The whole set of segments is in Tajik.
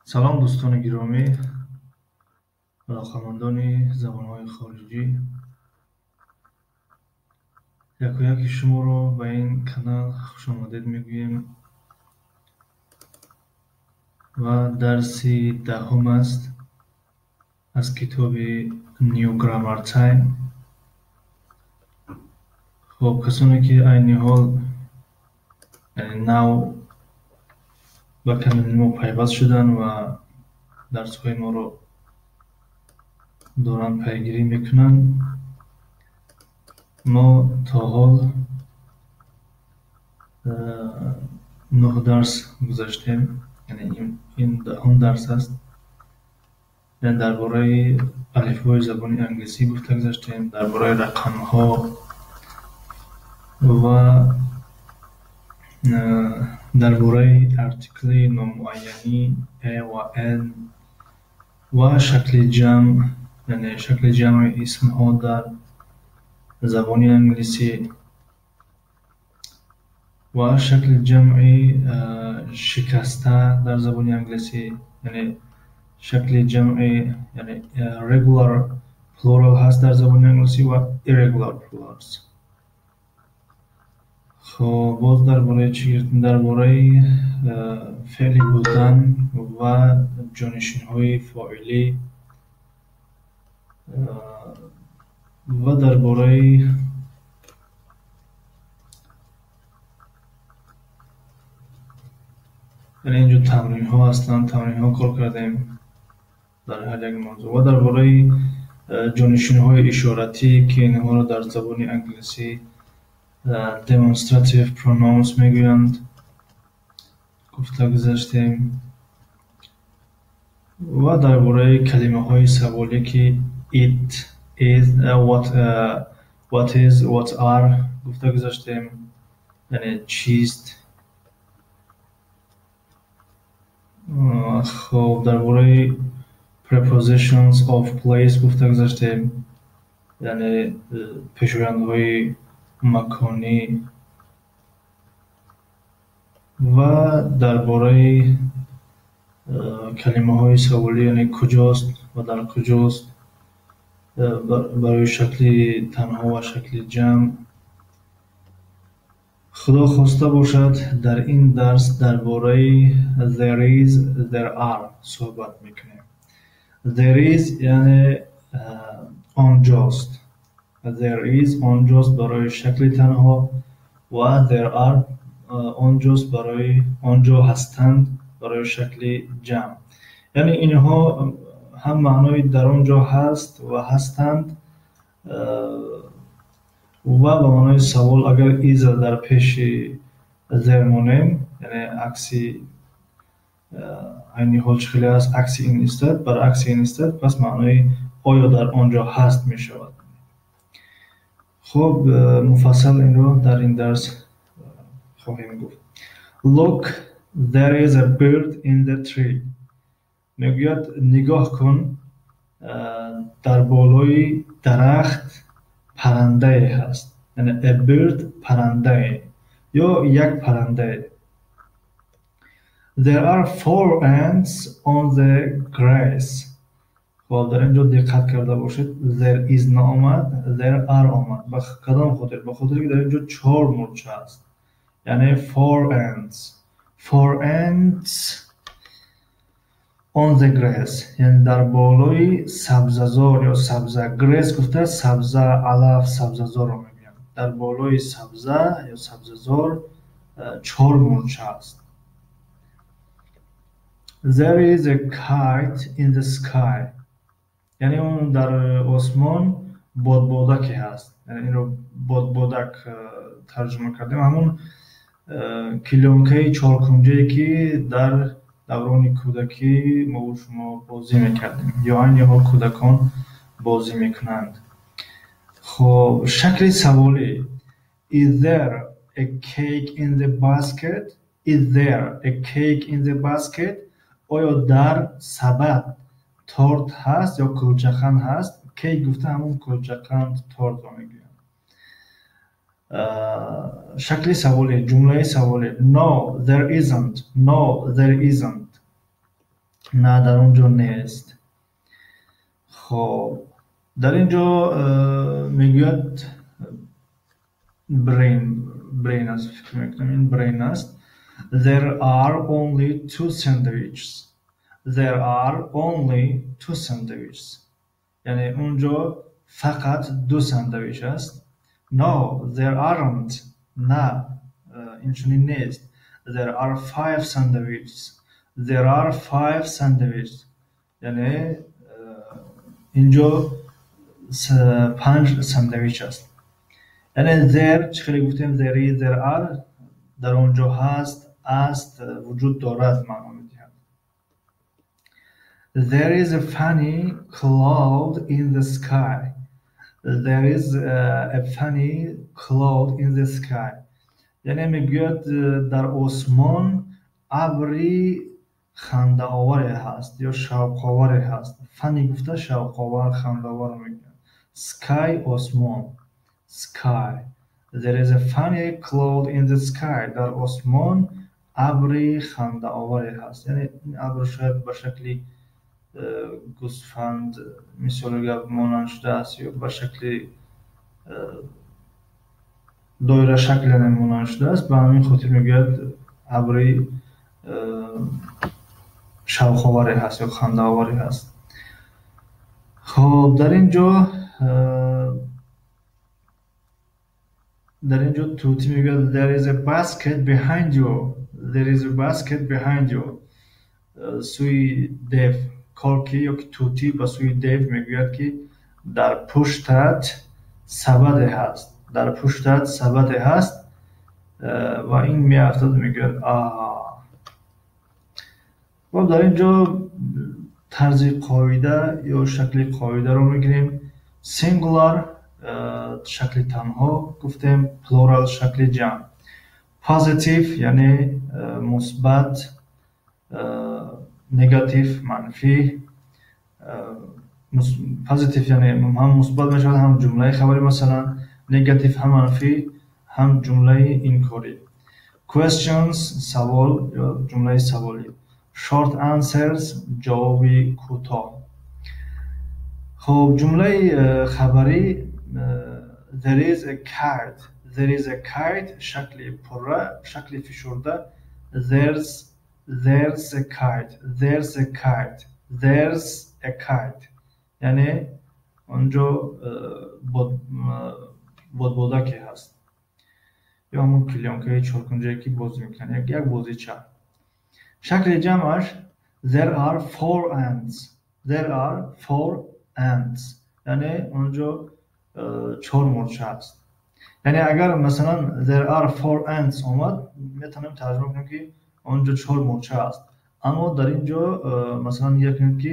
Салом, дӯстони гиромӣ, алоқамандони забонҳои хориҷӣ. Якояки шуморо ба ин канал хушомадед мегӯем ва дарси 10-ум аст аз китоби New Grammar Time. Хуб, касоне ки айни ҳол, яъне нав ба канали мо пайваст шуданд ва дарсҳои моро доранд пайгирӣ мекунанд, мо то ҳол нӯҳ дарс гузаштем, яъне ин 10-ум дарс аст. Яъне дар бораи алифбои забони англисӣ гуфта гузаштем, дар бораи рақамҳо ва дар бораи артикли номуайянӣ a ва an ва шакли ҷамъ, яъне шакли ҷамъи исмҳо дар забони англисӣ ва шакли ҷамъи шикаста дар забони англисӣ, яъне шакли ҷамъи, яъне regular plural ҳаст дар забони англисӣ ва irregular plurals. Хуб, боз дар бораи чӣ гирифтем? Дар бораи феъли будан ва ҷонишинҳои фоилӣ ва дар бораи яъне инҷо тамринҳо ҳастанд, тамринҳо кор кардем дар ҳар як мавзӯъ ва дар бораи ҷонишинҳои ишоратӣ, ки инҳоро дар забони англисӣ demonstrative pronouns мегӯянд, гуфта гузаштем ва дар бораи калимаҳои саволӣ, ки it is, what, what is, what are гуфта гузаштем, яъне чист. Хуб, дар бораи prepositions of place гуфта гузаштем, яъне пешояндҳои маконӣ ва дар бораи калимаҳои саволӣ, яъне куҷост ва дар куҷост, барои шакли танҳо ва шакли ҷамъ. Худо хоста бошад, дар ин дарс дар бораи there is, there are суҳбат мекунем. There is яъне онҷост. There is онҷост барои шакли танҳо ва there are онҷост барои онҷо ҳастанд барои шакли ҷамъ. Яъне инҳо ҳам маънои дар он ҷо ҳаст ва ҳастанд ва ба маънои савол агар is дар пеши there монем, яъне акси айни ҳол чӣ хеле аст, акси ин истад, баръакси ин истад, пас маънои оё дар он ҷо ҳаст мешавад. Хуб, муфассал инро дар ин дарс хоҳем гуфт. Look, there is a bird in the tree. Мегӯяд, нигоҳ кун, дар болои дарахт паррандае ҳаст. Яъне a bird паррандае ё як паррандае. There are four ants on the grass. Хуб, дар ин ҷо диққат карда бошед, there is наомад, there are омад. Ба кадом хотир? Ба хотире ки дар ин ҷо чор мурча аст, яъне four ants. Four ants on the grass, яъне дар болои сабзазор ё сабза. Grass гуфта сабза, алаф, сабзазорро мегӯянд. Дар болои сабза ё сабзазор чор мурча аст. There is a kite in the sky. Яъне он дар осмон бодбодаке ҳаст. Яъне инро бодбодак тарҷума кардем. Ҳамон клеёнкаи чоркунҷае, ки дар даврони кӯдакӣ мову шумо бозӣ мекардем ё айни ҳол кӯдакон бозӣ мекунанд. Хуб, шакли саволӣ: Is there a cake in the basket? Is there a cake in the basket? Оё дар сабад торт ҳаст ё кулчақанд ҳаст? Cake гуфта ҳамон кулчақанд, тортро мегӯянд. Шакли саволӣ, ҷумлаи саволӣ: No, there isn't. No, there isn't. На, дар он ҷо нест. Хоб, дар ин ҷо мегӯяд Брейн, Брейн аст, фикр мекунам, ин Брейн аст. There are only two sandwiches. There are only two sandwiches. Яъне он ҷо фақат ду сандвич аст. No, there aren't. На, инчунин нест. There are five sandwiches. There are five sandwiches. Яъне инҷо панҷ сандвич аст. Яъне there, чӣ хеле гуфтем, there is, there are, дар он ҷо ҳаст, аст, вуҷуд дорад маъно медиҳад. There is a funny cloud in the sky. There is a funny cloud in the sky. Яъне мегӯяд, дар осмон абри хандаоваре ҳаст ё шавқоваре ҳаст. Funny гуфта шавқовар, хандаовар мегӯяд. Sky, осмон. Sky. There is a funny cloud in the sky. Дар осмон абри хандаоваре ҳаст. Яъне ин абр шояд ба шакли гӯсфанд, мисоли гап, монанд шудааст ё ба шакли доирашакл, яъне монанд шудааст. Ба ҳамин хотир мегӯяд, абри шавқоваре ҳаст ё хандаоваре ҳаст. Хоб, дар ин ҷо тӯтӣ мегӯяд: There is a basket behind you. There is a basket behind you. Сӯи Дев, Корки ёки тӯтӣ ба сӯи Дев мегӯяд, ки дар пуштат сабаде ҳаст, дар пуштат сабаде ҳаст. Ва ин меафтаду мегӯяд: «Аҳа». Хоб, дар ин ҷо тарзи қоида ё шакли қоидаро мегирем. Singular, шакли танҳо гуфтем, plural, шакли ҷамъ. Positive, яъне мусбат, negative, манфӣ. Positive яъне ҳам мусбат мешавад, ҳам ҷумлаи хабарӣ, масалан. Negative ҳам манфӣ, ҳам ҷумлаи инкорӣ. Questions, савол ё ҷумлаи саволӣ. Short answers, ҷавоби кӯтоҳ. Хоб, ҷумлаи хабарӣ: There is a kite. There is a kite. Шакли пурра, шакли фишурда: there's a kite. There's a kite. There's a kite. Яъне онҷо бодбодаке ҳаст ё ҳамон клеёнкаи чоркунҷае, ки бозӣ мекунанд, як бозича. Шакли ҷамъаш: There are four ants. There are four ants. Яъне онҷо чор мурча аст. Яъне агар, масалан, there are four ants омад, метавонем тарҷума кунем, ки онҷо чор мурча аст. Аммо дар ин ҷо, масалан, нигоҳ кунед, ки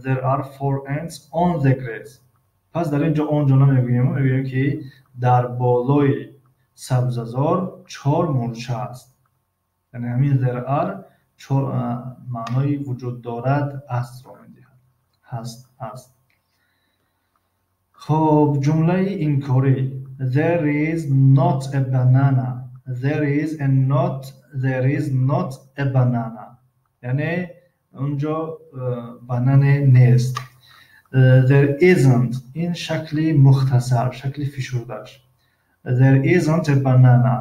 there are four ants on the grass. Пас дар ин ҷо онҷо намегӯем, мегӯем, ки дар болои сабзазор чор мурча аст. Яъне ҳамин there are чор маънои вуҷуд дорад, астро медиҳад, ҳаст, аст. Хоб, ҷумлаи инкорӣ: There is not a banana. There is a not, there is not a banana. Яъне онҷо банане нест. There isn't, ин шакли мухтасар, шакли фишурдааш: There isn't a banana.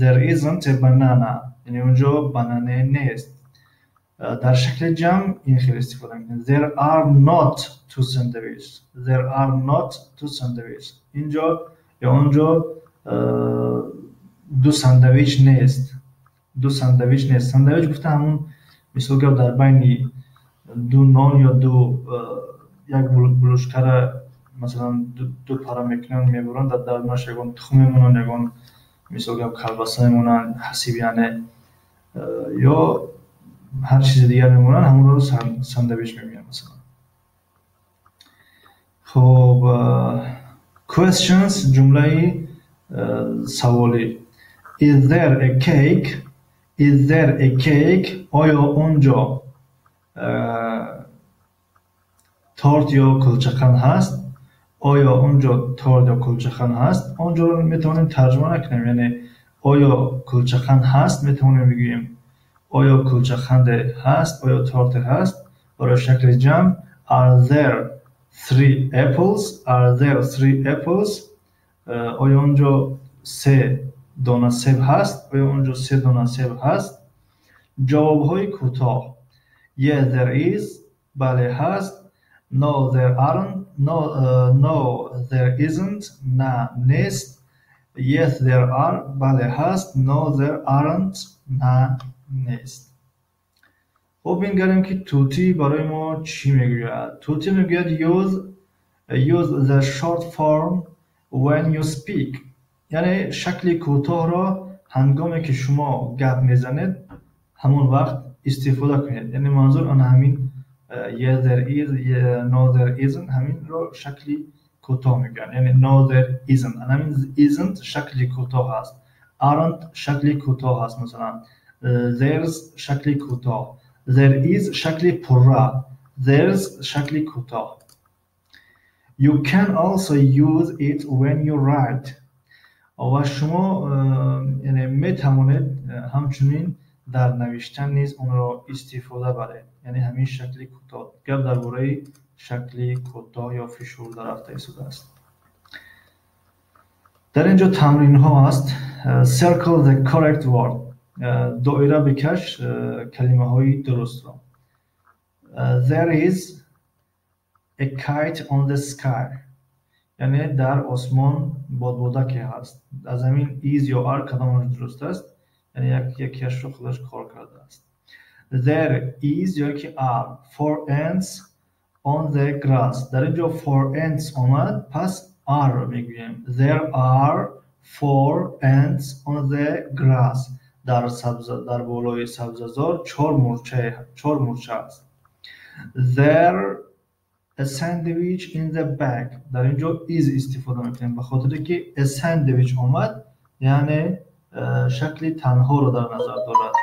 There isn't a banana. Яъне онҷо банане нест. Дар шакли ҷамъ ин хел истифода мекунем: There are not two sandwiches. There are not two sandwiches. Инҷо ё онҷо ду сандвич нест, ду сандвич нест. Сандвич гуфта ҳамун, мисол гап, дар байни ду нон ё ду як булочкара, масалан, ду пара мекунанд, мебуранд, дар дарунаш ягон тухм мемонанд, ягон, мисол гап, колбаса мемонанд, ҳасиб, яъне ё ҳар чизи дигар мемонанд, ҳамонро сандвич мегӯянд, масалан. Хоб, questions, ҷумлаи саволӣ: Is there a cake? Is there a cake? Оё онҷо торт ё кулчақанд ҳаст? Оё онҷо торт ё кулчақанд ҳаст? Онҷоро метавонем тарҷума накунем, яъне оё кулчақанд ҳаст метавонем бигӯем, оё кулчақанде ҳаст, оё торте ҳаст. Барои шакли ҷамъ are there three apples? Are there three apples? Оё онҷо се дона себ ҳаст? Оё онҷо се дона себ ҳаст? Ҷавобҳои кӯтоҳ: Yes, there is. Бале, ҳаст. No, there aren't. No, there isn't. На, нест. Yes, there are. Бале, ҳаст. No, there aren't. На, нест. Хуб, бингарем, ки тӯтӣ барои мо чӣ мегӯяд. Тӯтӣ мегӯяд: Use the short form when you speak. Яъне шакли кӯтоҳро ҳангоме ки шумо гап мезанед, ҳамон вақт истифода кунед. Яъне манзур ана ҳамин yes, there is, no, there isn't. Ҳаминро шакли кӯтоҳ мегӯянд. Яъне no, there isn't, ана ҳамин isn't шакли кӯтоҳ аст, aren't шакли кӯтоҳ аст, масалан, there's шакли кӯтоҳ, there is шакли пурра, there's шакли кӯтоҳ. You can also use it when you write. Ва шумо, яъне, метавонед ҳамчунин дар навиштан низ онро истифода баред, яъне ҳамин шакли кӯтоҳ. Гап дар бораи шакли кӯтоҳ ё фишурда рафта истодааст. Дар ин ҷо тамринҳо аст. Circle the correct word. Доира бикаш калимаҳои дурустро. There is a kite on the sky. Яъне дар осмон бодбодаке ҳаст. Аз ҳамин is ё are кадомаш дуруст аст? Яъне якеашро худаш кор кардааст. There is ё ки are four ants on the grass. Дар ин ҷо four ants омад, пас are мегӯем. There are four ants on the grass. Дар болои сабзазор чор мурча аст. There a sandwich in the bag. Дар ин ҷо is истифода мекунем, ба хотире ки a sandwich омад, яъне шакли танҳоро дар назар дорад.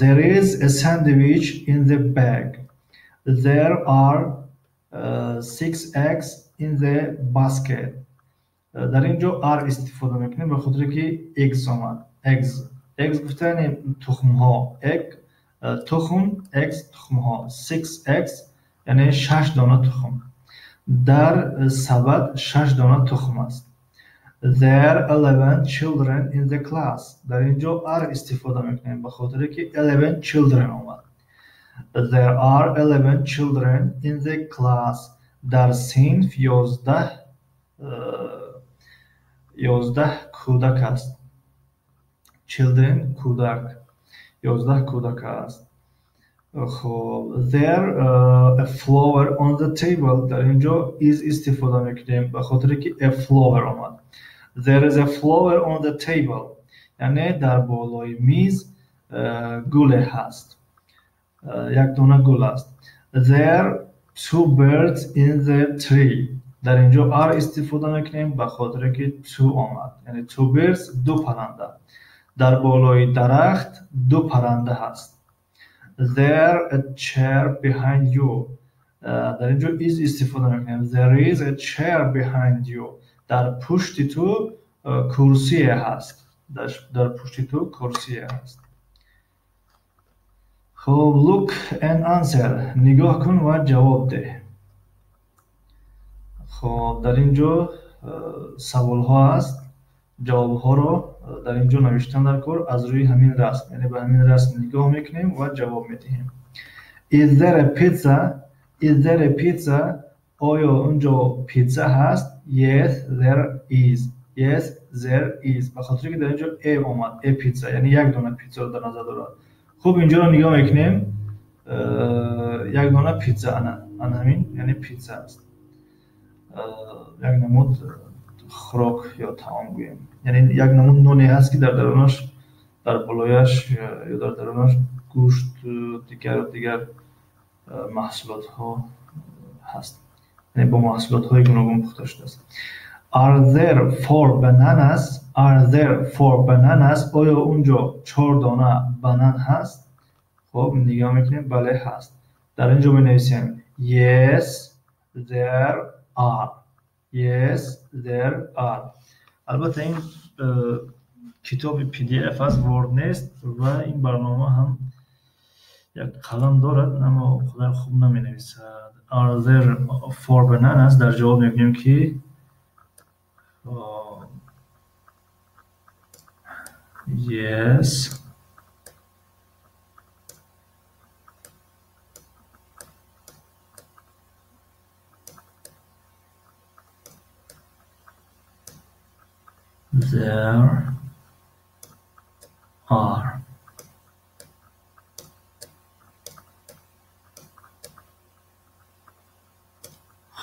There is a sandwich in the bag. There are six eggs in the basket. Дар ин ҷо are истифода мекунем, ба хотире ки eggs омад. Eggs, eggs гуфта, яъне тухмҳо. Egg тухм, eggs тухмҳо. Six eggs, яъне шаш дона тухм. Дар сабад шаш дона тухм аст. There 11 children in the class. Дар ин ҷо are истифода мекунем, ба хотире ки 11 children омад. There are 11 children in the class. Дар синф 11 кӯдак аст. Children кӯдак, 11 кӯдак аст. Хуб, there a flower on the table. Дар ин ҷо is истифода мекунем, ба хотире ки a flower омад. There is a flower on the table. Яъне дар болои миз гуле ҳаст, як дона гул аст. There two birds in the tree. Дар ин ҷо are истифода мекунем, ба хотире ки two омад, яъне two birds, ду парранда. Дар болои дарахт ду парранда ҳаст. There a chair behind you. Дар ин ҷо is истифода мекунем. There is a chair behind you. Дар пушти ту курсие ҳаст. Дар пушти ту курсие ҳаст. Хуб, look and answer. Нигоҳ кун ва ҷавоб деҳ. Хуб, дар ин ҷо саволҳо аст, ҷавобҳоро дар ин ҷо навиштан дар кор аз рӯи ҳамин расм, яъне ба ҳамин расм нигоҳ мекунем ва ҷавоб медиҳем. Is there a pizza? Is there a pizza? Оё он ҷо питса ҳаст? Yes, there is. Yes, there is. Ба хотире ки дар ин ҷо a омад, a pizza, яъне як дона питсаро дар назар дорад. Хуб, инҷоро нигоҳ мекунем, як дона питса, ана ҳамин, яъне питса аст, як намуд хӯрок ё таом гӯем, яъне як намуд ноне ҳаст, ки дар дарунаш, дар болояш ё дар дарунаш гӯшт, дигару дигар маҳсулотҳо ҳаст, яъне бо маҳсулотҳои гуногун пухта шудааст. Are there four bananas? Are there four bananas? Оё унҷо чор дона банан ҳаст? Хуб, нигоҳ мекунем, бале, ҳаст. Дар ин ҷо менависем: Yes, there are. Yes, there are. Албатта, ин китоби PDF аст, Word нест ва ин барнома ҳам. Як қалам дорад, аммо қадар хуб наменависад. Are there four bananas? Дар ҷавоб мегӯем ки yes, there are.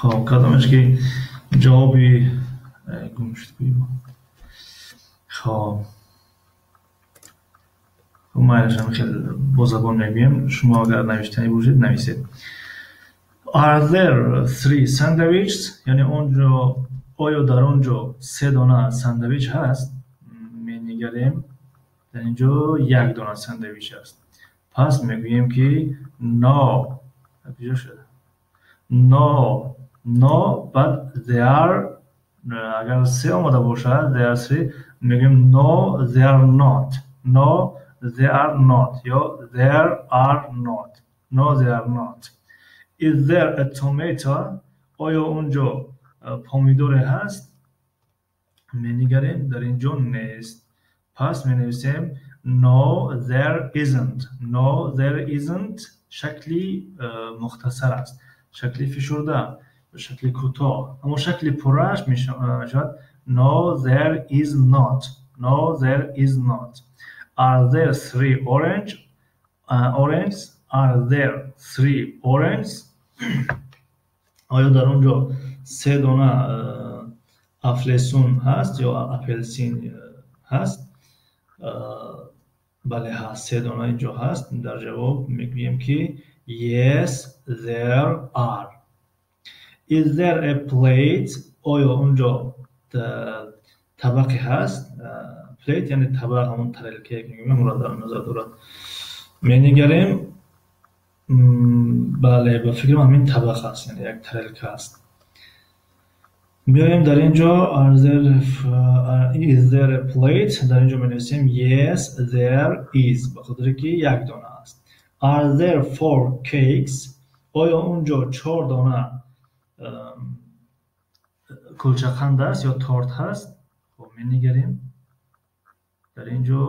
Хоб, кадомеш ки ҷавоби гум шуд? Хоб, майлашам, хеле бо забон мегӯем, шумо агар навиштанӣ бошед, нависед. Are there three sandwiches? Яъне онҷо оё дар он ҷо се дона сандвич ҳаст? Менигарем, дар ин ҷо як дона сандвич аст. Пас мегӯем ки no. Куҷо шуд no? No, баъд there, агар се омада бошад, there three, мегӯем no, they are not. No, they are not ё there are not. No, they are not. Is there a tomato? Оё он ҷо помидоре ҳаст? Менигарем, дар ин ҷо нест. Пас менависем no, there isn't. No, there isn't шакли мухтасар аст, шакли фишурда, шакли кӯтоҳ, аммо шакли пуррааш мешавад no, there is not. No, there is not. Are there three oranges? Are there three oranges? Оё дар он ҷо се дона афлесун ҳаст ё апелсин ҳаст? Бале, ҳаст, се дона инҷо ҳаст. Дар ҷавоб мегӯем ки yes, there are. Is there a plate? Оё онҷо табақе ҳаст? Plate яъне табақ, ҳамон тарелкае ки мегӯем, ҳамонро дар назар дорад. Менигарем, бале, ба фикрам ҳамин табақ аст, яъне як тарелка аст. Биёем дар ин ҷо are there, is there a plate? Дар ин ҷо менависем yes, there is, ба хотире ки як дона аст. Are there four cakes? Оё он ҷо чор дона кулчақанд аст ё торт ҳаст? Хоб, менигарем, дар ин ҷо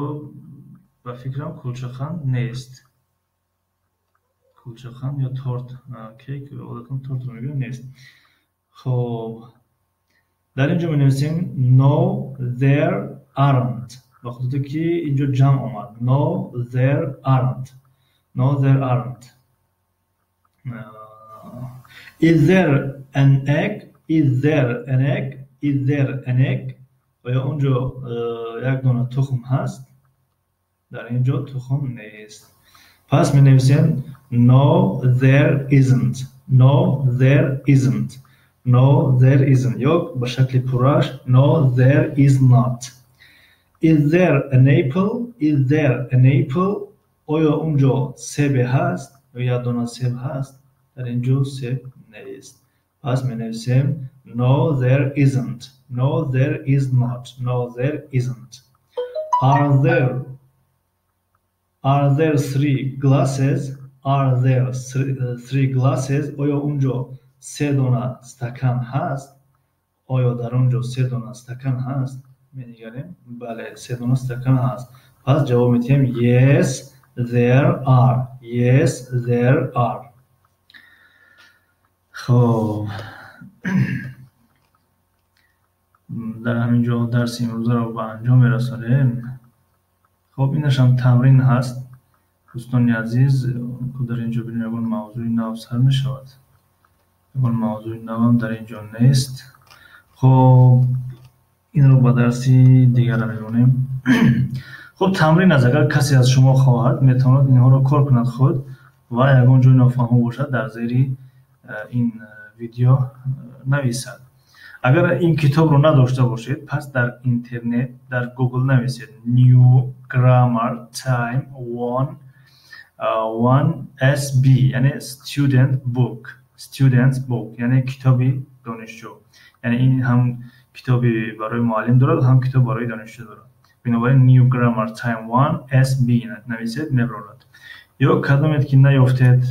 ба фикрам кулчақанд нест. Кулчақанд ё торт, cake одатан тортро мегӯям, нест. Хоб, дар ин ҷо менависем no, there aren't, ба хотире ки ин ҷо ҷамъ омад. No, there aren't. No, there aren't. Is there an egg? Is there an egg? Is there an egg? Оё он ҷо як дона тухм ҳаст? Дар ин ҷо тухм нест. Пас менависем no, there isn't. No, there isn't. No, there isn't ё ба шакли пурраш no, there is not. Is there an apple? Is there an apple? Оё он ҷо себе ҳаст ё як дона себ ҳаст? Дар ин ҷо себ нест. Пас менависем no, there isn't. No, there is not. No, there isn't. Are there three glasses? Are there three glasses? Оё он ҷо се дона стакан ҳаст? Оё дар он ҷо се дона стакан ҳаст? Менигарем, бале, се дона стакан ҳаст. Пас ҷавоб медиҳем yes, there are. Yes, there are. Хоб, дар ҳамин ҷо дарси имрӯзаро ба анҷом мерасонем. Хоб, инашам тамрин ҳаст, дӯстони азиз. Дар ин ҷо бинем, ягон мавзӯи нав сар мешавад? Ягон мавзӯи навам дар ин ҷо нест. Хоб, инро ба дарси дигара мемонем. Хуб, тамрин аст. Агар касе аз шумо хоҳад, метавонад инҳоро кор кунад худ ва ягон ҷои нофаҳмо бошад, дар зери ин видео нависад. Агар ин китобро надошта бошед, пас дар интернет, дар Google нависед New Grammar Time One SB, яъне Student Book. Students Book яъне китоби донишҷӯ. Яъне ин ҳам китоби барои муаллим дорад, ҳам китоб барои донишҷӯ дорад. Бинобар ин New Grammar Time One SB нависед, мебарорад. Ё кадомед ки наёфтед,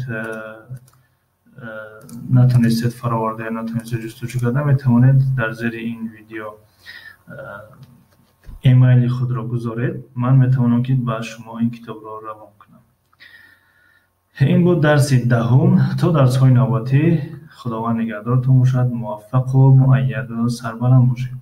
натонистед фароварда ё натонистед ҷустуҷӯ карда, метавонед дар зери ин видео эмайли худро гузоред, ман метавонам ки ба шумо ин китобро равон кунам. Ин буд дарси 10-ум. То дарсҳои навбатӣ Худованд нигаҳдортон бошад, муваффақу муайяду сарбаланд бошед.